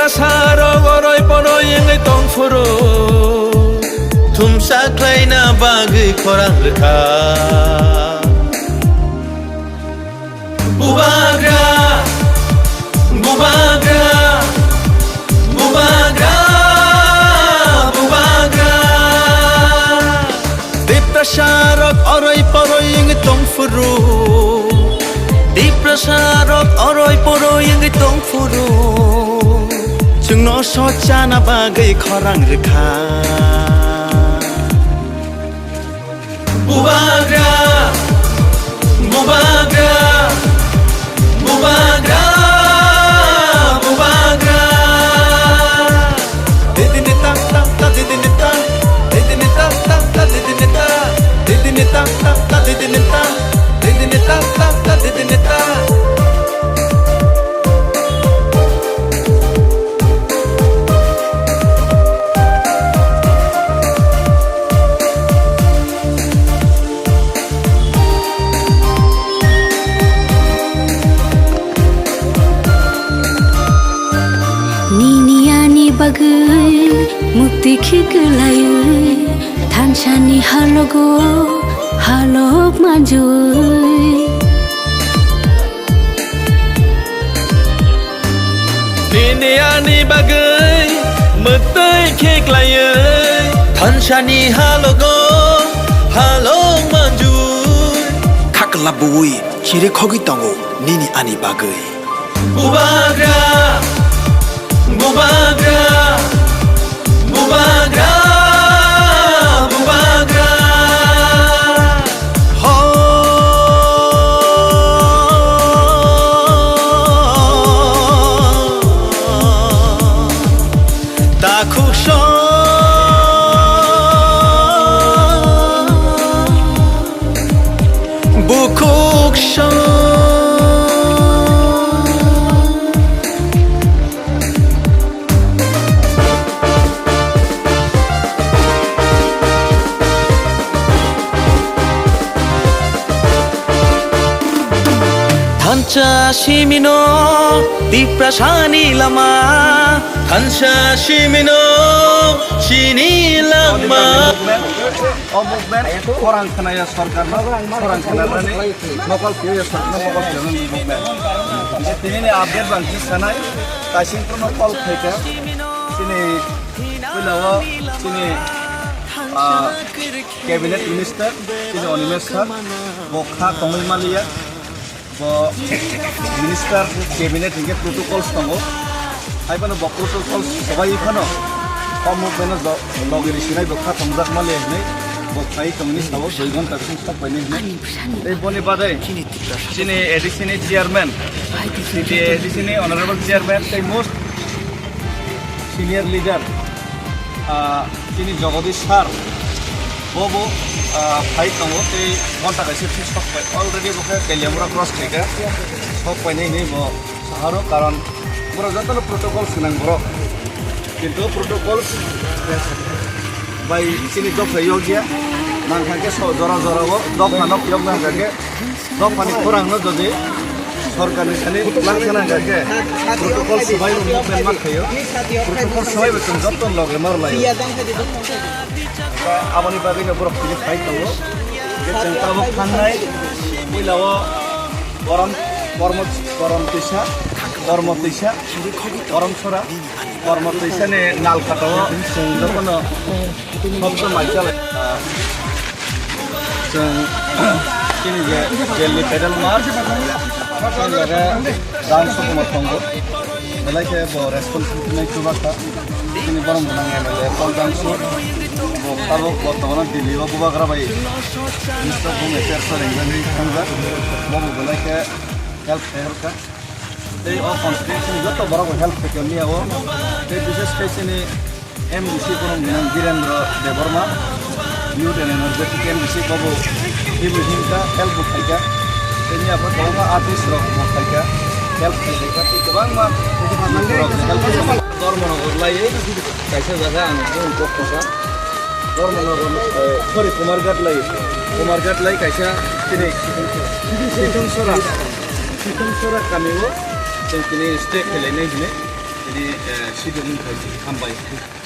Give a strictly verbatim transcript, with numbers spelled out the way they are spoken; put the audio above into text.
Sarok oroi poroi wngwi tongphuru, thumsa khlaina bagwi khorang rwkha. Bubagra, bubagra, bubagra, bubagra. Tiprasa rok oroi poroi wngwi tongphuru. Tiprasa rok oroi poroi wngwi tongphuru. Chwngno sochana bagwi khorang rwkha. Bubagra, bubagra, bubagra, bubagra. Didini ta ta ta didini ta, didini ta ta ta didini ta, didini ta ta ta didini ta, didini ta ta ta didini ta. Nini ani bagwi mukti khiklaiwi, thansani halogo halok manjui. Nini ani bagwi mwtwi khe klaiwi, thansani halogo halok manjui. Khakla buwi chiri khogwi tongo nini ani bagwi. Bubagra, bubagra, bubagra, bubagra. Ho. Takhuk song, bukhuk song. Thansa simino Tiprasani lama, thansa simino chini lama. O movement khorang khnaya sorkarno, khorang khnanani nokol phiya sorkarno nokol phiya movement. Tini ni update bang khe sanai, kaising kono call khaika, chini puila o chini, ah, cabinet minister, chini Animesh sir, bo kha tongwi maliya. Bo minister cabinet hinkhe protocols tongo. Hai phano bo protocols sobai phano o movement no jo-, logi risinai bo kha tongjak male hinwi bo khai tongni sabo dui ghonta bising sok painai hinwi. Tei boni badai chini A D C ni chairman, chini A D C ni honorable chairman tei most senior leader, ah, chini Jagadish sir, bo bo, ah, phai tongo tei ghonta kaisa thik sok pai. Already bo khe Teliamura cross khaika, sok painai hinwi bo saharo, karon borok jotono protocol swnang borok. Kintu protocol bai chini dopha yokya, nang kha khe so jora jora o dopha nok yok nang kha khe. Dophani khorang no jodi sorkar ni thani twlang khna hwnkha khe protocol swbai rok movement ma khaio. Protocol swbai bo chwng joto loge mar laio. Aboni bagwi no borok tini phai tongo. Je chwng tabuk thangnai puila o Korom, Kormo, Korom Twisa, Kormo Twisa, Korom Sora, Kormo Twisa ni nal kata o chwng joto no Sopta maikal, ah, chwng chini je Delhi pedal march, chini jaga Ram Sukuma tongo. Belai khe bo responsibility nai chuba kha. Chini borom gwnang M L A Paul Jangsu. Bo tabuk bortoman Delhi o bubagra bai Minister of Home Affairs o ringjani thangjak. Bo bo belai khe help khe help kha. Tei o constituency ni joto borok bo help khe khe mia o. Tei bises khe chini M D C borok ni nang Birendra Debbarma, Youth and Energetic M D C bobo tini himkha, help bo khaikha. Tei mia bo kwbangma artist rok bo khaikha, help khaikha, tei kwbangma youth rok help khaikha. Dharmanagar lai kaisa jaga ang bung kok kha. Dharmanagar, eh, sorry, Kumarghat lai, Kumarghat lai kaisa tini Situngsora, Situngsora kami o chwng tini stay khlainai hinwi. Ini, eh, sibuk wngkha, hambai.